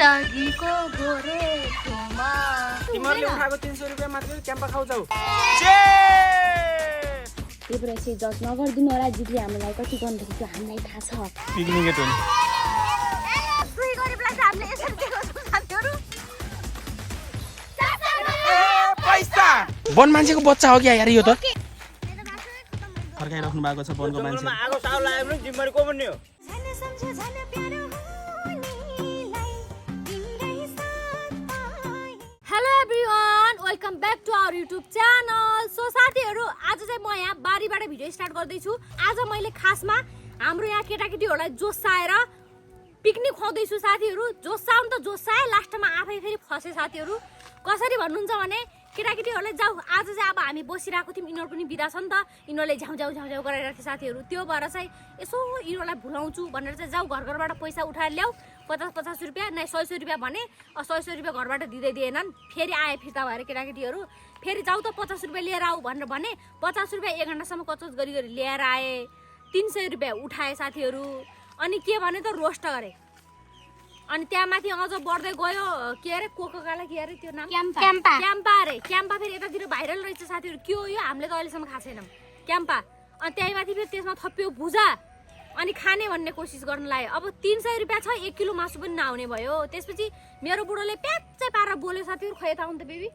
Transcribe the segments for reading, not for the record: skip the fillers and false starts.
जिन्दगीको गोरेटोमा तिमीहरूले उठाएको 300 रुपैयाँ मात्र क्याम्पा खाऊ जाऊ। त्यसपछि जज नगरिदिनु होला, जितले हामीलाई कति गर्दाखेरि त्यो हामीलाई थाहा छ। पिकनिक गेट हो नि। दुई गरिबलाई चाहिँ हामीले यसरी दिएको छौँ साथीहरू। पैसा वन मान्छेको बच्चा हो क्या यार यो त। फर्काइराख्नु भएको छ वनको मान्छे। आगो साउ लाग्यो भने जिम्मेवारी को बन्ने हो? Hello everyone, welcome back to our YouTube channel. So साथीहरू, आज चाहिँ म यहाँ बारीबाट भिडियो स्टार्ट गर्दैछु। आज मैले खासमा हाम्रो यहाँ केटाकेटीहरूलाई जोसाएर पिकनिक खुवाउँदैछु साथीहरू। जोसाउनु त जोसाए, लास्टमा आफै फेरि फसे साथीहरू। कसरी भन्नुहुन्छ भने केटाकेटीहरूलाई जाऊ, आज चाहिँ अब हामी बसिरहेको थियौँ, यिनीहरू पनि बिदा छ नि त, यिनीहरूले झ्याउ झ्याउ झ्याउ झ्याउ गरिरहेको थियो साथीहरू। त्यो भएर चाहिँ यसो यिनीहरूलाई भुलाउँछु भनेर चाहिँ जाऊ घरबाट पैसा उठाएर ल्याऊ, 50-50 रुपियाँ नै 100 रुपियाँ भने 100 रुपियाँ घरबाट दिँदै दिएनन्। फेरि आए फिर्ता भएर केटाकेटीहरू, फेरि जाऊ त 50 रुपियाँ लिएर आऊ भनेर भने 50 रुपियाँ 1 घन्टासम्म कचोच गरी गरी लिएर आए। 300 रुपियाँ उठाए साथीहरू। अनि के भने त रोस्ट गरे। अनि त्यहाँ माथि अझ बढ्दै गयो के अरे कोकाकोला के अरे त्यो नाम क्याम्पा अरे। क्याम्पा फेरि यतातिर भाइरल रहेछ साथीहरू। के हो यो हामीले त अहिलेसम्म खाएको छैनौँ क्याम्पा। अनि त्यही माथि फेरि त्यसमा थप्यो भुजा अनि खाने भन्ने कोसिस गर्नु लाग्यो। अब 300 रुपियाँ छ, 1 किलो मासु पनि नआउने भयो। त्यसपछि मेरो बुढोले प्याच्चै पारेर बोल्यो साथीहरू। खै यता आउनु त बेबी।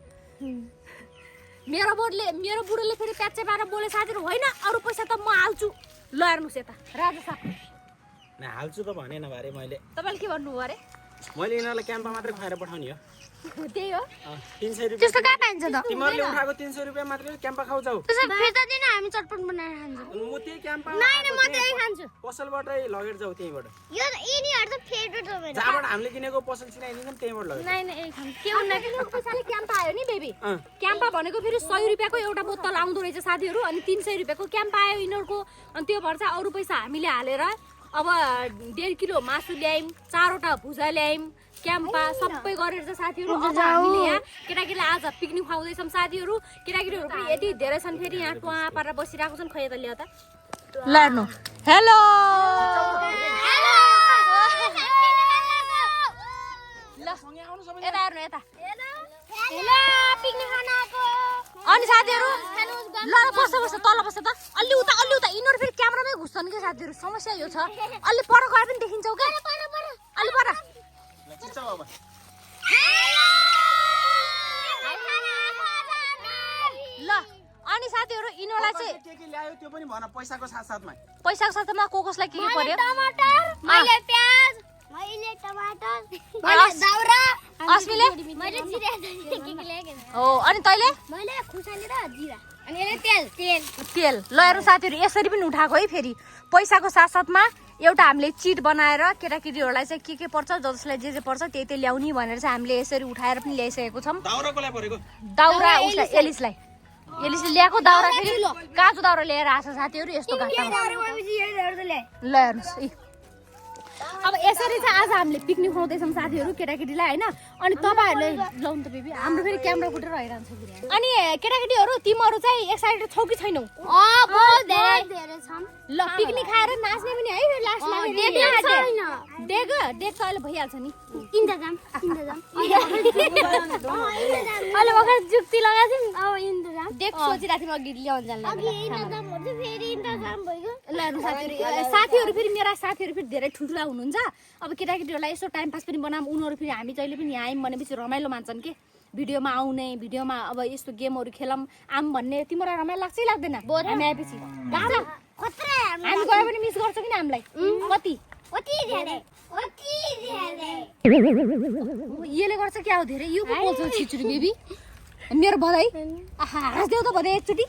मेरो बुढोले फेरि प्याच्चै पारेर बोल्यो साथीहरू। होइन अरू पैसा त म हाल्छु, ल हेर्नुहोस् यता राजा साहब। न हाल्छु त भनेन बारे मैले। तपाईँले के भन्नुभयो अरे? मैले यिनीहरूलाई क्याम्पा मात्रै खुवाएर पठाउने हो। त्यही हो। 300 रुपियाँ त्यस्तो कहाँ पाइन्छ त? तिमीहरूले उठाएको 300 रुपियाँ मात्र क्याम्पा खाऊ जाऊ। त्यसो फिर्ता दिन, हामी चटपट बनाएर खान्छौँ। म त्यही क्याम्पा म त्यही खान्छु। पसलबाटै लगेर जाऊ त्यहीबाट। यो यिनीहरु त फेभरेट हो मेरो। जहाँबाट हामीले किनेको पसल चिनाइदिन्छौँ त्यहीबाट लगेर। नाइ यही खान्छु। के भन्नु पैसाले क्याम्पा आयो नि बेबी। क्याम्पा भनेको फेरि 100 रुपियाँको एउटा बोतल आउँदो रहेछ साथीहरू। अनि 300 रुपियाँको क्याम्पा आयो यिनीहरूको। अनि त्यो भएर चाहिँ अरू पैसा हामीले हालेर अब 1.5 किलो मासु ल्यायौँ, 4वटा भुजा ल्यायौँ, क्याम्पा सबै गरेर चाहिँ साथीहरू। अब हामीले यहाँ केटाकेटीलाई आज पिकनिक खुवाउँदैछौँ साथीहरू। केटाकेटीहरू पनि यति धेरै छन्, फेरि यहाँ टुवा पारेर बसिरहेको छन्। खै त ल्याउ त लाड्नु। हेलो अनि साथीहरू ल बस तल बस त। अलि उता यिनीहरू फेरि क्यामेरामै घुस्छन् क्या साथीहरू। समस्या यो छ, अलि पर गए पनि देखिन्छौ क्या। अलि पर ल। अनि साथीहरू यिनीहरूलाई चाहिँ के ल्यायो त्यो पनि भन। पैसाको साथसाथमा को कसलाई के पर्यो? टमाटर, मैले प्याज, मैले टमाटर, मैले दाउरा, अस्मिले मैले जिरा के ल्याएको हो। अनि तैले मैले खुर्सानी र जिरा, अनि यसले तेल। ल हेर्नु साथीहरू, यसरी पनि उठाएको है। फेरि पैसाको साथसाथमा एउटा हामीले चिट बनाएर केटाकेटीहरूलाई चाहिँ के पर्छ, जसलाई जे पर्छ त्यही ल्याउने भनेर चाहिँ हामीले यसरी उठाएर पनि ल्याइसकेको छौँ। दाउराकोलाई परेको दाउरा उसलाई एलिसले ल्याएको दाउरा। फेरि काँचो दाउरा लिएर आएको छ साथीहरू। यस्तो घाटा ल हेर्नुहोस्। अब यसरी चाहिँ आज हामीले पिकनिक खुवाउँदैछौँ साथीहरू केटाकेटीलाई होइन। अनि तपाईँहरूले लाउनु त बेबी, हाम्रो फेरि क्यामेरा फुटेर आइरहन्छ। अनि केटाकेटीहरू तिमीहरू चाहिँ एक्साइटेड छौ कि छैनौ? बहुत धेरै छन्। ल पिकनिक खाएर नाच्ने पनि है फेरि लास्टमा। डेक त अहिले भइहाल्छ नि। इन्तजाम अहिले भर्खर जुक्ति लगाएको थियौँ। अब इन्तजाम डेक सोचिरहेको थियौँ अघि ल्याउन जान्ला। इन्तजाम हुन्छ, फेरि इन्तजाम भइगयो। ल साथीहरू फेरि मेरा साथीहरू फेरि धेरै ठुल्ठुला हुनुहुन्छ। अब केटाकेटीहरूलाई यसो टाइम पास पनि बनाऊँ। उनीहरू फेरि हामी जहिले पनि यहाँ आयौँ भनेपछि रमाइलो मान्छन् के। भिडियोमा आउने, भिडियोमा अब यस्तो गेमहरू खेलौँ आम भन्ने तिमीलाई रमाइलो लाग्छ लाग्दैन? हामी आएपछि हामी गयो भने मिस गर्छौ कि हामीलाई कति यसले गर्छ क्या हो धेरै। यो पो बोल्छ छिचुरी बेबी। मेरो बधाई हाँस्देऊ त बधाई एकचोटि।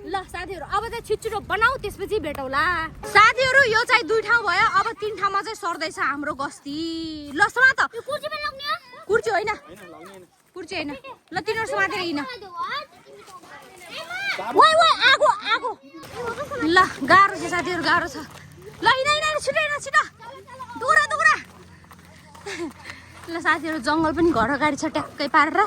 ल साथीहरू अब चाहिँ छिटो बनाऊ, त्यसपछि भेटौँला। साथीहरू यो चाहिँ 2 ठाउँ भयो, अब 3 ठाउँमा चाहिँ सर्दैछ हाम्रो गस्ती। ल समात। कुर्ची होइन ल तिनीहरू समातेर हिँड। आगो ल गाह्रो छ साथीहरू, गाह्रो छ। ल हिँड छिटो दुरा। ल साथीहरू जङ्गल पनि घर अगाडि छ ट्याक्कै पारेर।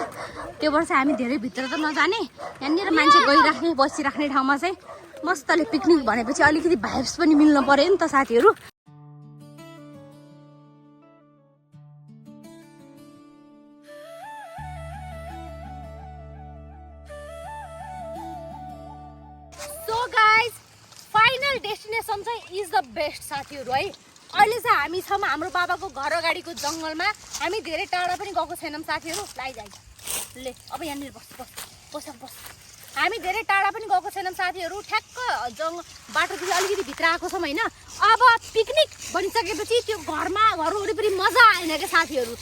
त्यो भएर चाहिँ हामी धेरै भित्र त नजाने, यहाँनिर मान्छे गइराख्ने बसिराख्ने ठाउँमा चाहिँ मस्तले पिकनिक भनेपछि अलिकति भाइब्स पनि मिल्न पर्यो नि त साथीहरू। सो गाइज फाइनल डेस्टिनेसन चाहिँ इज द बेस्ट साथीहरू है। अहिले चाहिँ हामी छौँ हाम्रो बाबाको घर अगाडिको जङ्गलमा। हामी धेरै टाढा पनि गएको छैनौँ साथीहरू। लाइजाइ ले अब यहाँनिर बस हामी धेरै टाढा पनि गएको छैनौँ साथीहरू। ठ्याक्क बाटोदेखि अलिकति भित्र आएको छौँ होइन। अब पिकनिक बनिसकेपछि त्यो घर वरिपरि मजा आएन क्या साथीहरू।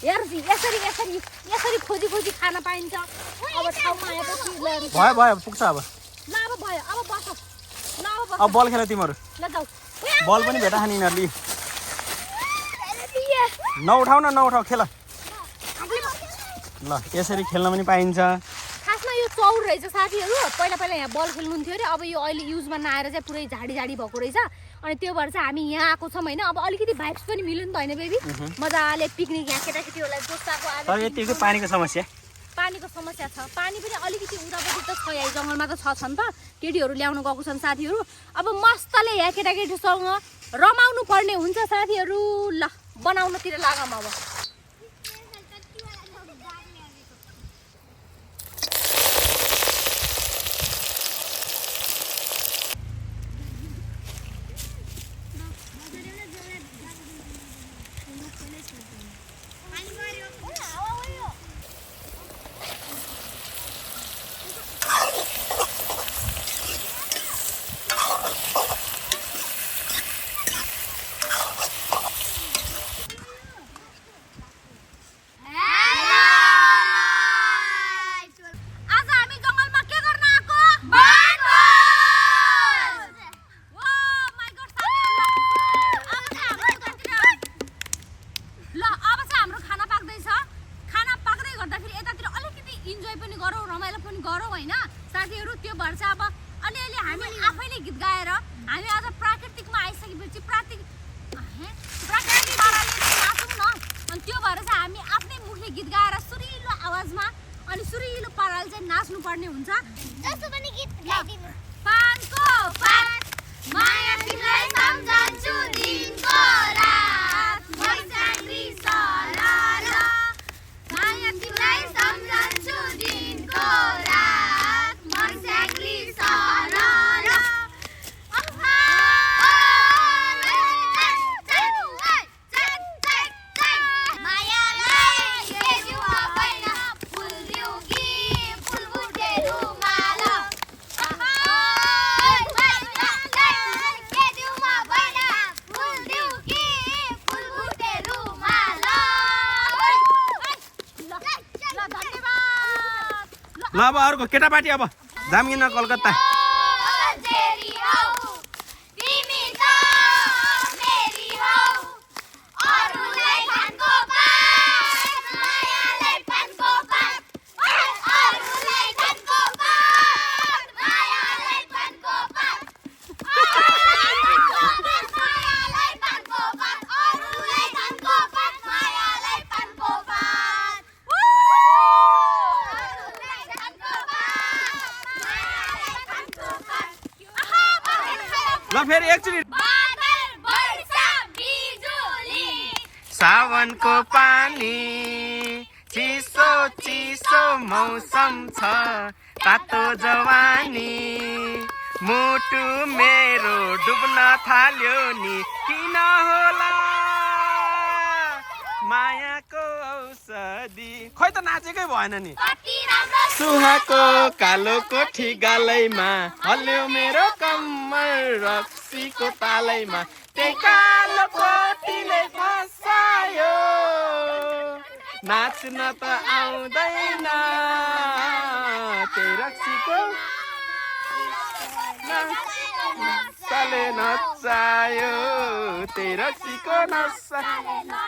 यसरी खोजी खान पाइन्छ। अब ठाउँमा आएपछि भयो पुग्छ अब। ल अब भयो अब बस ल अब बल खेल तिमीहरू। ल जाऊ बल पनि भेटा खाने यिनीहरूले। नउठाउ खेल। ल यसरी खेल्न पनि पाइन्छ। खासमा यो चौर रहेछ साथीहरू। पहिला यहाँ बल खेल्नुहुन्थ्यो अरे। अब यो अहिले युजमा नआएर चाहिँ पुरै झाडी भएको रहेछ। अनि त्यो भएर चाहिँ हामी यहाँ आएको छौँ होइन। अब अलिकति भाइब्स पनि मिल्यो नि त होइन बेबी। मजाले पिकनिक यहाँ केटाकेटीहरूलाई जोसाको आज। तर यतिकै पानीको समस्या छ। पानी पनि अलिकति उतापट्टि त छ। यहाँ जङ्गलमा त छ नि त। केटीहरू ल्याउनु गएको छन् साथीहरू। अब मस्तले यहाँ केटाकेटीसँग रमाउनु पर्ने हुन्छ साथीहरू। ल बनाउनतिर लागौँ अब। ल अब अर्को केटापाटी अब जामिन कलकत्ता। ल फेरि एकचोटि सावनको पानी चिसो चिसो मौसम छ तातो जवानी मुटु मेरो डुब्न थाल्यो नि किन होला मायाको औषधि। खै त नाचेकै भएन नि। सुहाको कालो कोठी गालैमा हल्यो मेरो कम्मर रक्सीको तालैमा त्यही कालो कोठीले फसायो नाच्न त आउँदैन त्यही रक्सीको नसाले नचायो त्यही रक्सीको नसा।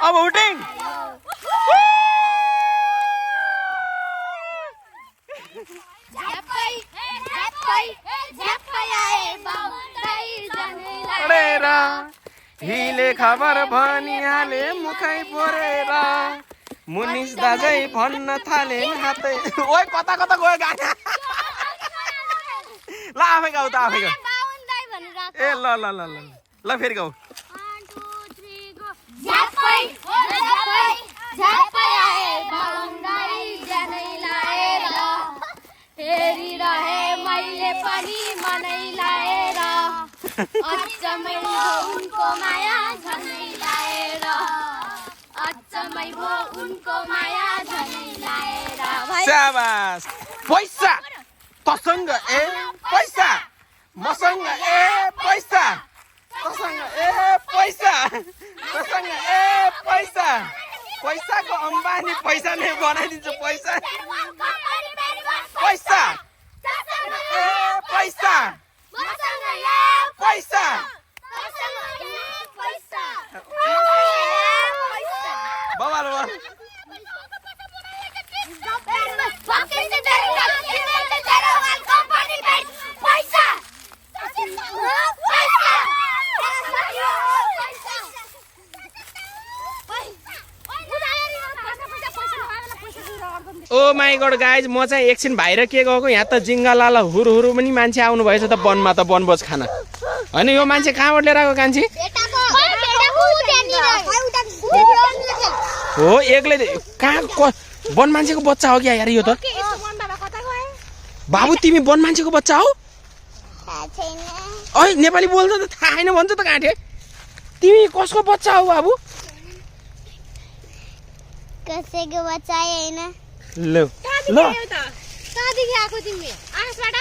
अब उठिङ हिले खबर भनिहाले मुखै फोरेर मुनिस दाजै भन्न थाले हातै ओइ कता कता गयो गाना ल आफै गाऊ त आफै गाऊ बाहुन दाइ भनेर ए ल ल ल ल ल फेरि गाऊ 1 2 3 गो झ्याप्पै झ्याप्पै झ्याप्पै आए बाहुन दाइ ज्यानै लाएर हेरिरहे मैले पनि मनै लाएर अचम्मै भो उनको माया झनै लाएर अचम्मै भो उनको माया झनै लाएर स्याबास पैसा तसँग ए पैसा मसँग ए पैसा तसँग ए पैसा तसँग ए पैसा पैसाको अम्बानी पैसाले बनाइदिन्छ पैसा पैसा ए पैसा पैसा बबाल बा ओ माई गड गाइज म चाहिँ एकछिन बाहिर के गएको यहाँ त जिङ्गालाल हुरहुरु पनि मान्छे आउनु भएछ त वनमा त वनभोज खान होइन यो मान्छे कहाँबाट लिएर आएको कान्छी हो एक्लै कहाँ वन मान्छेको बच्चा हो क्या यार यो त बाबु तिमी वन मान्छेको बच्चा हो ऐ नेपाली बोल्छ त थाहा छैन भन्छ त काँठे तिमी कसको बच्चा हो बाबु कसैको बच्चा हैन ल ल कहाँदेखि आएको तिमी आकाशबाट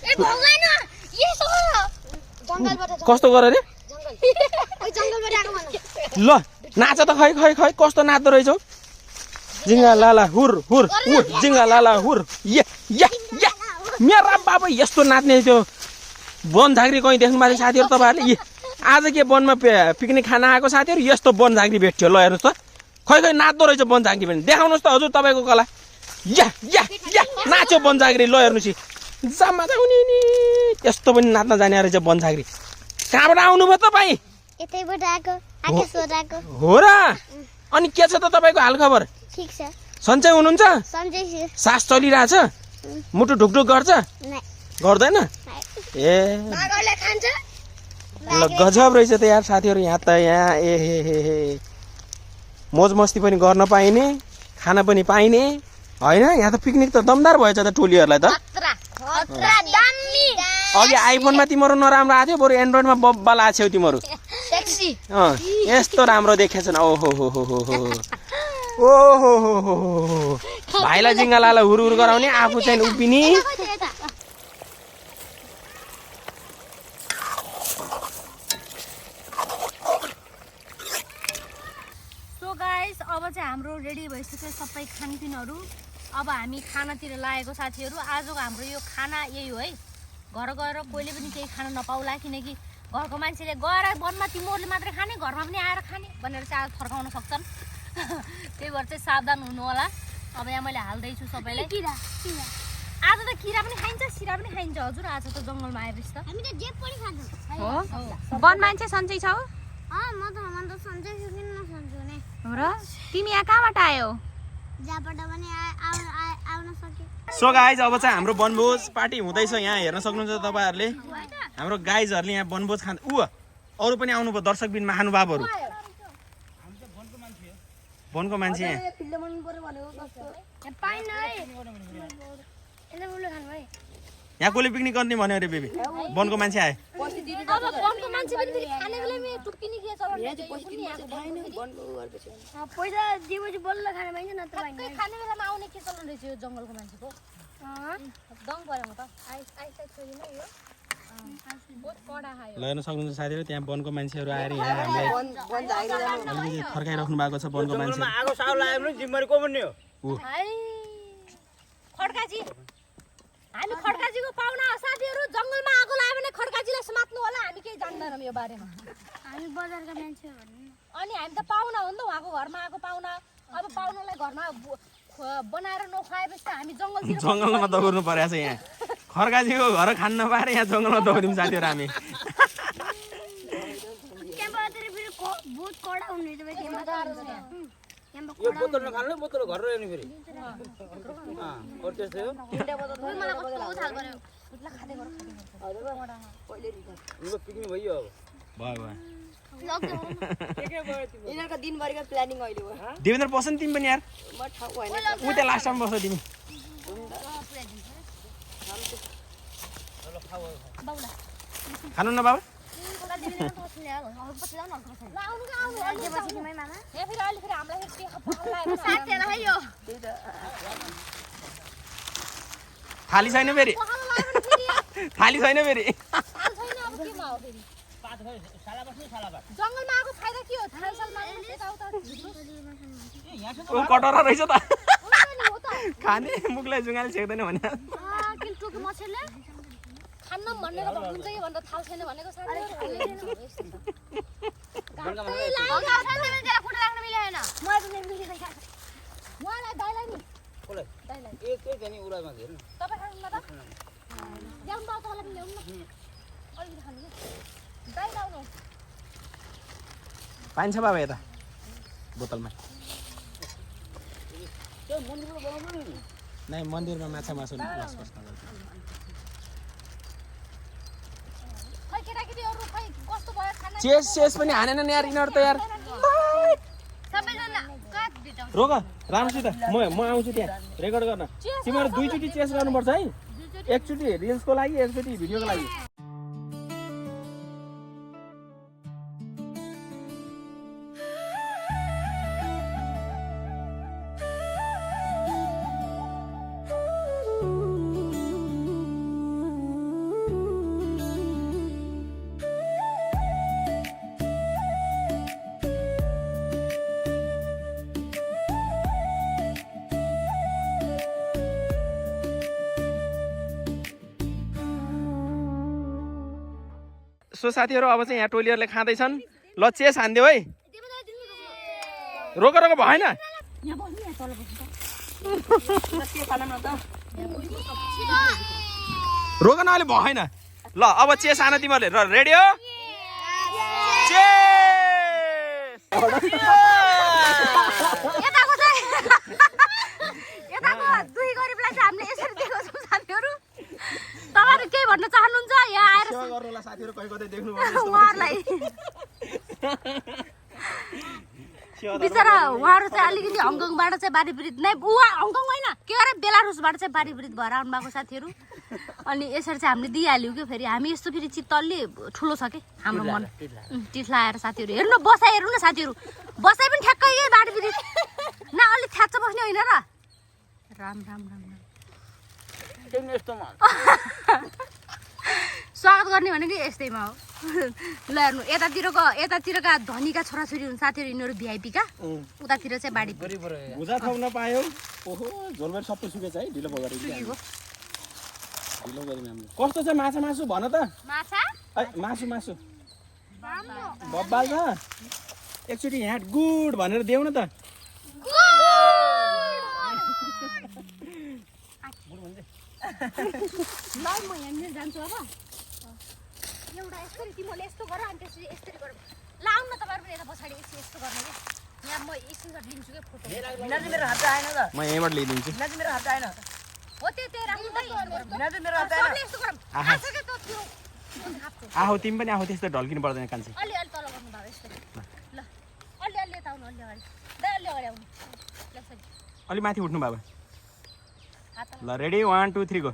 ए भगवान यसो जंगलबाट कस्तो गर रे ओइ जंगलबाट आएको भन ल नाच त खै खै खै कस्तो नाच्दो रहेछौ जिङ्गा लाला हुर हुर हुर जिङ्गा लाला हुर या या या मेरा बाबा यस्तो नाच्ने त्यो वन झाँक्री कहीँ देख्नु भएको साथीहरू तपाईँहरूले आज के वनमा पिकनिक खान आएको साथीहरू यस्तो वन झाँक्री भेट्थ्यो ल हेर्नुहोस् त खै खै नाच्दो रहेछ वन झाँक्री पनि देखाउनुहोस् त हजुर तपाईँको कला या या या नाच्यो वन झाँक्री ल हेर्नुहोस् जम्मा त उनी नि यस्तो पनि नाच्न जाने रहेछ वन झाँक्री कहाँबाट आउनुभयो तपाईँ यतैबाट आएको आकाशबाट आएको हो र अनि के छ त तपाईँको हालखबर ठीक छ सन्चै हुनुहुन्छ सन्चै छु सास चलिरहेछ मुटु ढुकढुक गर्छ नै गर्दैन ए बाघले खान्छ ल गजब रहेछ त यार साथीहरू यहाँ त यहाँ ए हे हे हे मोज मस्ती पनि गर्न पाइने खाना पनि पाइने होइन यहाँ त पिकनिक त दमदार भएछ त टोलीहरूलाई त अघि आइफोनमा तिम्रो नराम्रो आएको थियो बरु एन्ड्रोइडमा बब्बाल आएको छौ तिम्रो सेक्सी यस्तो राम्रो देखेछन् ओहो हो हो हो हो ओहो हो हो हो भाइलाई जिङ्गालालाई हुरहुर गराउने आफू चाहिँ उभिने सो गाइस अब चाहिँ हाम्रो रेडी भइसक्यो सबै खानपिनहरू अब हामी खानातिर लागेको साथीहरू आजको हाम्रो यो खाना यही हो है घर गएर कोहीले पनि केही खान नपाउला किनकि घरको मान्छेले गएर वनमा तिमीहरूले मात्रै खाने घरमा पनि आएर खाने भनेर चाहिँ आज फर्काउन सक्छन् त्यही भएर चाहिँ सावधान हुनु होला अब यहाँ मैले हाल्दैछु सबैलाई आज त किरा पनि खाइन्छ सिरा पनि खाइन्छ हजुर आज त जङ्गलमा आएपछि त हामी त जे पनि खान्छौँ हो वन मान्छे सन्चै छौ म त सन्चै छु किन नसन्चो नि र तिमी यहाँ कहाँबाट आयौ जहाँबाट पनि आउन सक्यो सो गाइज अब चाहिँ हाम्रो वनभोज पार्टी हुँदैछ यहाँ हेर्न सक्नुहुन्छ तपाईँहरूले हाम्रो गाइजहरूले यहाँ वनभोज खान्छ अरू पनि आउनुभयो दर्शकबिन महानुभावहरू वनको मान्छे यहाँ कसले पिकनिक गर्ने भन्यो अरे बेबी वनको मान्छे आयो पैसा दिएपछि बल्ल खान पाइन्छ नत्र खाने बेलामा आउने के चल्नु रहेछ यो जङ्गलको मान्छेको दङ पऱ्यो म त ल हेर्न सक्नुहुन्छ साथीहरू त्यहाँ वनको मान्छेहरू आएर यहाँ हामीलाई अलिकति फर्काइराख्नु भएको छ वनको मान्छे खड्काजी हामी खड्काजीको पाहुना हो साथीहरू जङ्गलमा आगो लाग्यो भने खड्काजीलाई समात्नु होला हामी केही जान्दैनौँ यो बारेमा हामी बजारका मान्छे भन्नु अनि हामी त पाहुना हो नि त उहाँको घरमा आएको पाहुना अब पाहुनालाई घरमा बनाएर नखुवाएपछि त हामी जङ्गलमा दौड्नु परेको छ यहाँ खड्काजीको घर खान नपाएर यहाँ जङ्गलमा दौड्यौँ साथीहरू हामी बहुत कडा हुने यो बोतल नखाल्नु बोतल घर ल्याउनु फेरि अरू त्यस्तै हो मलाई कस्तो छाल पर्यो यो पिकनिक भयो अब भयो यिनीहरूको दिनभरिको प्लानिङ अहिले हो देवेन्द्र बस नि तिमी पनि यार म ठाउँ होइन उता लास्ट टाइम बस्छ तिमी खानु न बाबा थाली छैन फेरि थाली छैन फेरि जङ्गलमा आएको फाइदा के हो कटरा रहेछ त खाने मुखलाई जुङ्गाले छेक्दैन भने किल्टोको मछेले खान्न भनेर भन्छ कि भनेर थाहा छैन भनेको उहाँलाई दाइलाई नि कसलाई एक जाने उडामा हेर्नु तपाईँ खानु न त ल्याउनु त तपाईँलाई ल्याउनु न अलिकति खानु दाइ लाउनु पाइन्छ बाबा यता बोतलमा नै मन्दिरमा माछा मासु खै केटाकेटीहरू खै कस्तो भयो खाना चेस पनि हानेन यार यिनीहरू त यार सबैजना कत बिटाउ रोक राम्रोसित म आउँछु त्यहाँ रेकर्ड गर्न तिमीहरू दुईचोटि चेस गर्नुपर्छ है एकचोटि रिल्सको लागि एकचोटि भिडियोको लागि सो साथीहरू अब चाहिँ यहाँ टोलीहरूले खाँदैछन् ल चेस हानिदेऊ है रोक रोक भएन रोक न अहिले भएन ल अब चेस हान तिमीहरूले र रेडी हो यताको दुई गरिबलाई चाहिँ हामीले यसरी दिएको छौँ साथीहरू तपाईँहरू केही भन्न चाहनुहुन्छ यहाँ आएर साथीहरू कहीँ कतै देख्नु उहाँहरूलाई बिचरा उहाँहरू चाहिँ अलिकति हङकङबाट चाहिँ बारीविरित नै हङकङ होइन के अरे बेलारुसबाट चाहिँ बारीविरित भएर आउनुभएको साथीहरू अनि यसरी चाहिँ हामीले दिइहाल्यौँ कि फेरि हामी यस्तो फेरि चित्तले ठुलो छ कि हाम्रो मन टिठला आएर साथीहरू हेर्नु बसाइ हेर्नु न साथीहरू बसाइ पनि ठ्याक्कै के बारीविरित न अलिक थ्याच्च बस्ने होइन र राम राम राम राम स्वागत गर्ने भनेको यस्तैमा हो ल हेर्नु यतातिरका धनीका छोराछोरी हुन् साथीहरू यिनीहरू भिआइपीका उतातिर चाहिँ बाढी भुजा खाउन पायो ओहो झोलबाट सबै सुकेछ है ढिलो भयो कस्तो छ माछा मासु भन त माछा मासु मासु बब्बाल छ एकचोटि यहाँ गुड भनेर देऊ न त ल म यहाँनिर जान्छु अब एउटा यसरी तिमीले यस्तो गर अनि त्यसरी यसरी गर ल आउनु न तपाईँहरू पनि यता पछाडि यस्तो गर्ने कि यहाँ म स्क्रिनसट लिन्छु कि फोटो मेरो हात आएन त म यहीँबाट ल्याइदिन्छु मेरो हात आएन हो त्यो राख्नु त मेरो हात आएन यस्तो गरौँ थाहा छ के त त्यो आहो तिमी पनि आहो त्यस्तो ढल्किनु पर्दैन कान्छी अलि अलि तल गर्नु भयो यसरी ल अलि अलि यता आउनु अलि अगाडि दा अलि अगाडि आउनु यसरी अलि माथि उठ्नु बाबा ल रेडी 1 2 3 गो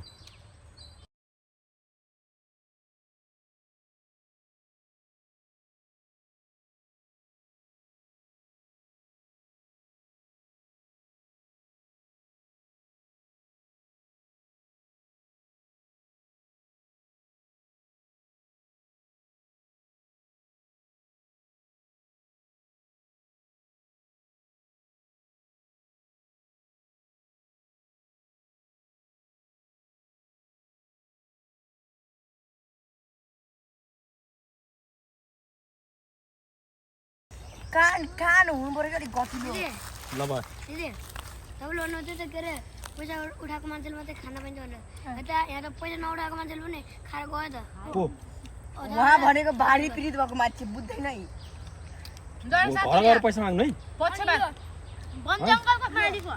कान हुनु पर्यो कि अलिक गतिलो ल भयो दिदी तपाईँले भन्नुहुन्छ त के अरे पैसा उठाएको मान्छेले मात्रै खाना पाइन्छ भनेर यहाँ त पैसा नउठाएको मान्छेले पनि खाएर गयो त को उहाँ भनेको बाढी पीडित भएको मान्छे बुझ्दैन है घर पैसा माग्नु है वन जङ्गलको मालिक हो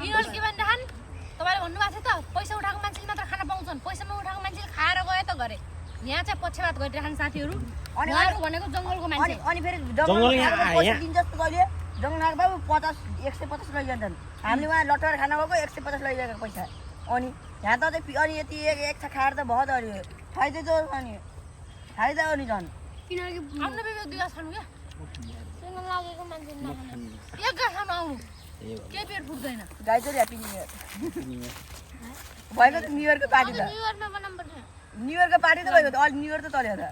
यिनीहरू के भनेदेखि तपाईँले भन्नुभएको थियो त पैसा उठाएको मान्छेले मात्र खाना पाउँछन् पैसामा उठाएको मान्छेले खाएर गए त गरे यहाँ चाहिँ पक्षपात गरिरहेछन् साथीहरू उहाँहरू भनेको जङ्गलको मान्छे अनि फेरि जङ्गल यहाँ पैसा दिन्छ जस्तो कहिले जङ्गल आएको बाबु 150 लैजान्छन् हामीले उहाँ लटरेर खाना गएको 150 लैजाएको पैसा अनि यहाँ त अनि यति एक छा खाएर त भयो त अनि फाइदा त अनि फाइदा हो नि झन् किनकि आउनु बेबी दुई खानु क्या सँग लागेको मान्छे नखाने एक गाँस खानु आउनु केही पेट फुट्दैन गाई चाहिँ ह्याप्पी न्यु इयर भएको त न्यु इयरको पार्टी त न्यु इयरमा बनाउनु पर्छ न्यु इयरको पार्टी त भएको त अलि न्यु इयर त चल्यो त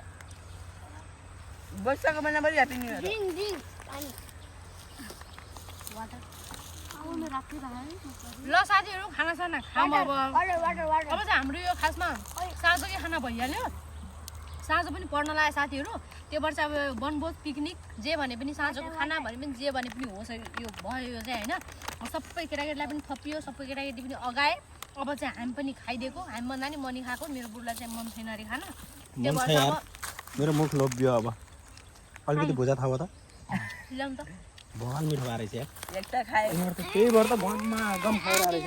वैशाखको महिना पनि happy new year drink drink पानी वाटर आउनु राख्नु ल साथीहरू खानासाना खाऊँ अब वाटर वाटर वाटर अब चाहिँ हाम्रो यो खासमा साँझकै खाना भइहाल्यो साँझ पनि पढ्न लाग्यो साथीहरू त्यो वर्ष अब वनभोज पिकनिक जे भने पनि साँझको खाना भने पनि जे भने पनि होस् यो भयो यो चाहिँ होइन सबै केटाकेटीलाई पनि थपियो सबै केटाकेटी पनि अगाए अब चाहिँ हामी पनि खाइदिएको हामी भन्दा नि मनी खाएको मेरो बुढलाई चाहिँ मन छैन अरे खाना त्यो मन छ भएर यार अब मेरो मुख लोभ्यो अब अलिकति भुजा थाहा भयो त ल्याउँ त भगवान मिठो भएर रहेछ यार एकटा खाए यिनीहरू त त्यही भएर त गममा गम खाएर रहेछ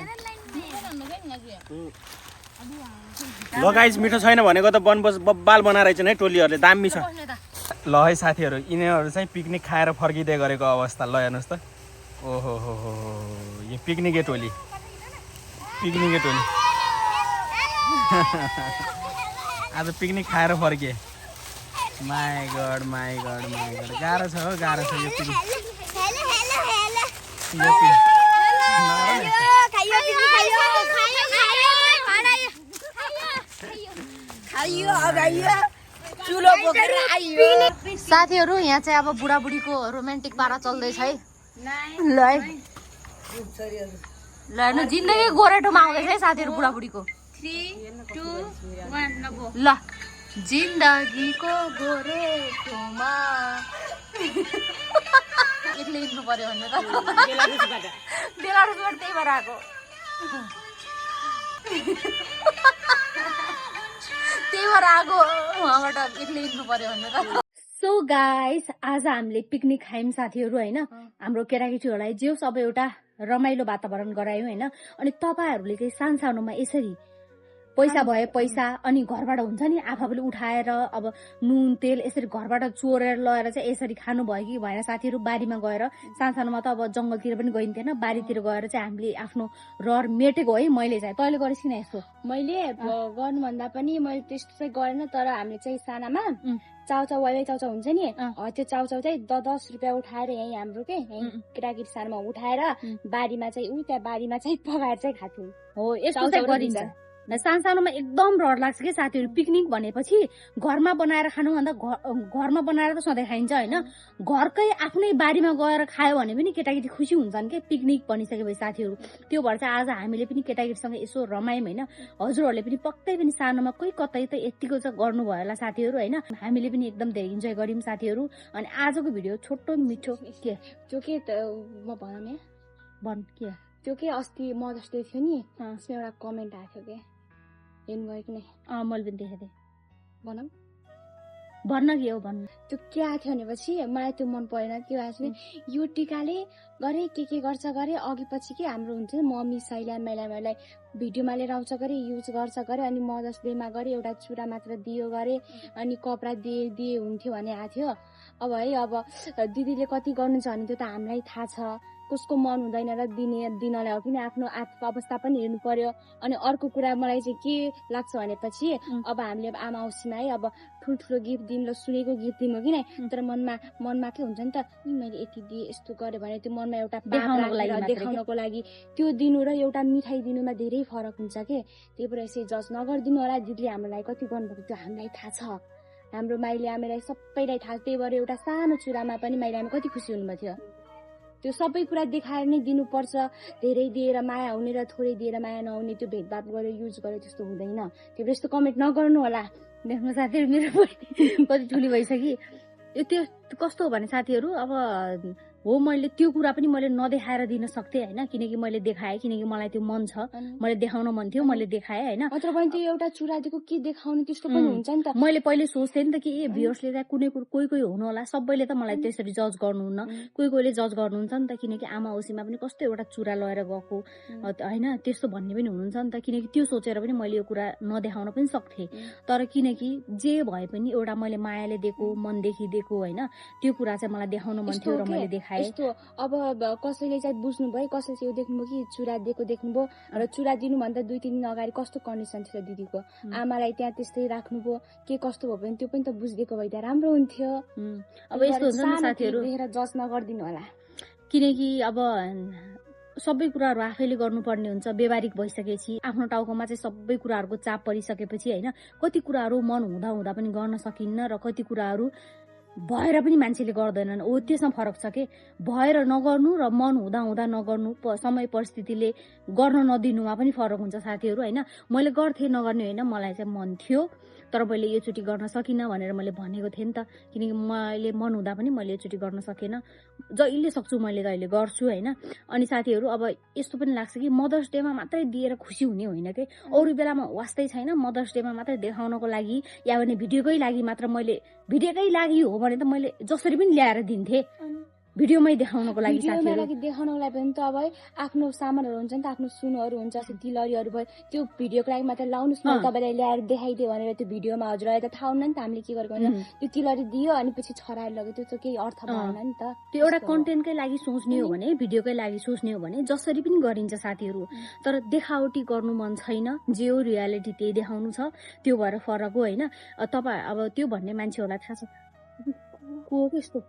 ल गाइस मिठो छैन भनेको त वनभोज बब्बाल बनाएर रहेछन् है टोलीहरूले दामी छ बस्ने त ल है साथीहरू यिनीहरू चाहिँ पिकनिक खाएर फर्किँदै गरेको अवस्था ल हेर्नुहोस् त ओहो हो यो पिकनिकै टोली आज पिकनिक खाएर फर्किए माई गड गाह्रो छ हो गाह्रो छ यो पिकनिक हेलो हेलो हेलो यो पिकनिक खाइयो अगाइयो चुलो बोकेर आइयो साथीहरू यहाँ चाहिँ अब बुढाबुढीको रोमान्टिक पारा चल्दैछ है ल है ल हेर्नु जिन्दगी गोरेटोमा आउँदैछ है साथीहरू बुढाबुढीको 3, 2, 1 ल जिन्दगीको गोरेटोमा एक्लै हिँड्नु पर्यो भन्ने त बेलारुसबाट त्यही भएर आएको त्यही भएर आएको उहाँबाट एक्लै हिँड्नु पर्यो भन्ने त सो गाइस आज हामीले पिकनिक खायौँ साथीहरू होइन हाम्रो केटाकेटीहरूलाई जे सब एउटा रमाइलो वातावरण गरायौँ होइन अनि तपाईँहरूले चाहिँ सानसानोमा यसरी पैसा भए पैसा अनि घरबाट हुन्छ नि आफूले उठाएर अब नुन तेल यसरी घरबाट चोरेर लगेर चाहिँ यसरी खानु भयो कि भएन साथीहरू बारीमा गएर सानसानोमा त अब जङ्गलतिर पनि गइन्थेन बारीतिर गएर चाहिँ हामीले आफ्नो रहर मेटेको है मैले चाहिँ तैँले गरेस् किन यस्तो मैले गर्नुभन्दा पनि मैले त्यस्तो चाहिँ गरेन तर हामीले चाहिँ सानामा चाउचाउ वाइवाई चाउचाउ हुन्छ नि त्यो चाउचाउ चाहिँ 10 रुपियाँ उठाएर यहीँ हाम्रो के यहीँ केटाकेटी सानोमा उठाएर बारीमा चाहिँ त्यहाँ बारीमा चाहिँ पकाएर चाहिँ खाथ्यौँ हो यस्तो चाहिँ गरिन्छ सानसानोमा एकदम रहर लाग्छ कि साथीहरू पिकनिक भनेपछि घरमा बनाएर खानुभन्दा घरमा बनाएर त सधैँ खाइन्छ होइन घरकै आफ्नै बारीमा गएर खायो भने पनि केटाकेटी खुसी हुन्छन् कि पिकनिक भनिसकेपछि साथीहरू त्यो भएर चाहिँ आज हामीले पनि केटाकेटीसँग यसो रमायौँ होइन हजुरहरूले पनि पक्कै पनि सानोमा कोही कतै त यतिको चाहिँ गर्नुभयो होला साथीहरू होइन हामीले पनि एकदम धेरै इन्जोय गर्यौँ साथीहरू अनि आजको भिडियो छोटो मिठो के त्यो के म भनौँ भन् के त्यो के अस्ति मदर्स डे थियो नि त्यसमा एउटा कमेन्ट आएको थियो के हेर्नु गयो कि नै मैले पनि देखेको थिएँ भनौँ भन्न के हो भन्नु त्यो के आएको थियो भनेपछि मलाई त्यो मन परेन के भएको छ यो टिकाले गरे के गर्छ गरे अघि पछि के हाम्रो हुन्छ नि मम्मी साइला मैलाई भिडियोमा लिएर आउँछ गरे युज गर्छ गरे अनि मदर्स डेमा गरे एउटा चुरा मात्र दियो गरे अनि कपडा दिए हुन्थ्यो भने आएको थियो अब है अब दिदीले कति गर्नुहुन्छ भने त्यो त हामीलाई थाहा छ कसको मन हुँदैन र दिनलाई हो किन आफ्नो अवस्था पनि हेर्नु पर्यो अनि अर्को कुरा मलाई चाहिँ के लाग्छ भनेपछि अब हामीले आमा औँसीमा है अब ठुल्ठुलो गिफ्ट दिनु सुनेको गिफ्ट दिनु कि नै तर मनमा के हुन्छ नि त मैले यति दिएँ यस्तो गरेँ भने त्यो मनमा एउटा देखाउनको लागि त्यो दिनु र एउटा मिठाई दिनुमा धेरै फरक हुन्छ के त्यही भएर यसै जज नगरिदिनु होला दिदीले हामीलाई कति गर्नुभएको त्यो हामीलाई थाहा छ हाम्रो माइली आमालाई सबैलाई थाहा त्यही भएर एउटा सानो चुरामा पनि माइली आमा कति खुसी हुनुभएको थियो त्यो सबै कुरा देखाएर नै दिनुपर्छ धेरै दिएर माया हुने र थोरै दिएर माया नहुने त्यो भेदभाव गरेर युज गरेर त्यस्तो हुँदैन त्यो यस्तो कमेन्ट नगर्नु होला देख्नु साथीहरू मेरो कति ठुली भइसक्यो त्यो कस्तो हो भने साथीहरू अब हो मैले त्यो कुरा पनि मैले नदेखाएर दिन सक्थेँ होइन, किनकि मैले देखाएँ, किनकि मलाई त्यो मन छ, मैले देखाउन मन थियो, मैले देखाएँ होइन। मात्र पनि त्यो एउटा चुरा दिएको के देखाउने त्यस्तो पनि हुन्छ नि त। मैले पहिले सोच्थेँ नि त कि भ्युअर्सले चाहिँ कुनै कोही कोही हुनु होला, सबैले त मलाई त्यसरी जज गर्नुहुन्न, कोही कोहीले जज गर्नुहुन्छ नि त, किनकि आमा औसीमा पनि कस्तो एउटा चुरा लगेर गएको होइन, त्यस्तो भन्ने पनि हुनुहुन्छ नि त। किनकि त्यो सोचेर पनि मैले यो कुरा नदेखाउन पनि सक्थेँ, तर किनकि जे भए पनि एउटा मैले मायाले दिएको, मनदेखि दिएको होइन, त्यो कुरा चाहिँ मलाई देखाउन मन थियो र मैले देखाएँ। यस्तो अब कसैले चाहिँ बुझ्नुभयो, कसैले चाहिँ यो देख्नुभयो कि चुरा दिएको देख्नुभयो र चुरा दिनुभन्दा 2-3 दिन अगाडि कस्तो कन्डिसन थियो दिदीको, आमालाई त्यहाँ त्यस्तै राख्नुभयो के कस्तो भयो भने त्यो पनि त बुझिदिएको भए त राम्रो हुन्थ्यो। अब यस्तो हुन्छ नि साथीहरू, देखेर जज नगरिदिनु होला, किनकि अब सबै कुराहरू आफैले गर्नुपर्ने हुन्छ। व्यवहारिक भइसकेपछि आफ्नो टाउकोमा चाहिँ सबै कुराहरूको चाप परिसकेपछि होइन, कति कुराहरू मन हुँदा हुँदा पनि गर्न सकिन्न र कति कुराहरू भएर पनि मान्छेले गर्दैनन्। हो त्यसमा फरक छ के, भएर नगर्नु र मन हुँदा हुँदा नगर्नु, समय परिस्थितिले गर्न नदिनुमा पनि फरक हुन्छ साथीहरू होइन। मैले गर्थेँ नगर्ने होइन, मलाई चाहिँ मन थियो तर मैले योचोटि गर्न सकिनँ भनेर मैले भनेको थिएँ नि त, किनकि मैले मन हुँदा पनि मैले योचोटि गर्न सकेन, जहिले सक्छु मैले त अहिले गर्छु होइन। अनि साथीहरू अब यस्तो पनि लाग्छ कि मदर्स डेमा मात्रै दिएर खुसी हुने होइन कि, अरू बेलामा वास्तै छैन, मदर्स डेमा मात्रै देखाउनको लागि या भने भिडियोकै लागि मात्र, मैले भिडियोकै लागि हो भने त मैले जसरी पनि ल्याएर दिन्थेँ भिडियोमै देखाउनको लागि। भिडियोमा लागि देखाउनको लागि पनि त अब आफ्नो सामानहरू हुन्छ नि त, आफ्नो सुनहरू हुन्छ, तिलहरीहरू भयो, त्यो भिडियोको लागि मात्र लाउनुहोस् न तपाईँलाई ल्याएर देखाइदियो भनेर त्यो भिडियोमा हजुरलाई त थाहा हुन्न नि त हामीले के गरेको हुन्छ। त्यो तिलहरी दियो अनि पछि छराएर लग्यो, त्यो चाहिँ केही अर्थ भएन नि त। त्यो एउटा कन्टेन्टकै लागि सोच्ने हो भने, भिडियोकै लागि सोच्ने हो भने जसरी पनि गरिन्छ साथीहरू, तर देखावटी गर्नु मन छैन, जे हो रियालिटी त्यही देखाउनु छ, त्यो भएर फरक हो होइन। तपाईँ अब त्यो भन्ने मान्छेहरूलाई थाहा छ को हो त्यस्तो।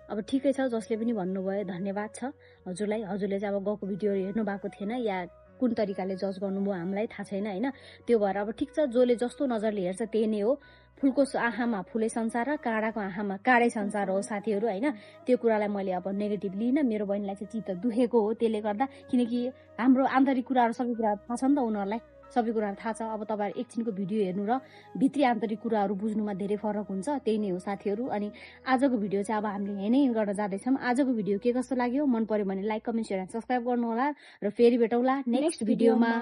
अब ठिकै छ, जसले पनि भन्नुभयो धन्यवाद छ हजुरलाई। हजुरले चाहिँ अब गएको भिडियो हेर्नु भएको थिएन या कुन तरिकाले जज गर्नुभयो हामीलाई थाहा छैन होइन। त्यो भएर अब ठिक छ, जसले जस्तो नजरले हेर्छ त्यही नै हो। फुलको आँखामा फुलै संसार र काँडाको आँखामा काँडै संसार हो साथीहरू होइन। त्यो कुरालाई मैले अब नेगेटिभ लिइनँ, मेरो बहिनीलाई चाहिँ चित्त दुखेको हो त्यसले गर्दा, किनकि हाम्रो आन्तरिक कुराहरू सबै कुराहरू थाहा छ नि त उनीहरूलाई, सबै कुराहरू थाहा छ। अब तपाईँहरू एकछिनको भिडियो हेर्नु र भित्री आन्तरिक कुराहरू बुझ्नुमा धेरै फरक हुन्छ, त्यही नै हो साथीहरू। अनि आजको भिडियो चाहिँ अब हामीले यही नै गर्न जाँदैछौँ। आजको भिडियो के कस्तो लाग्यो, मन पर्यो भने like, comment, share and subscribe गर्नु होला र फेरि भेटौँला नेक्स्ट भिडियोमा।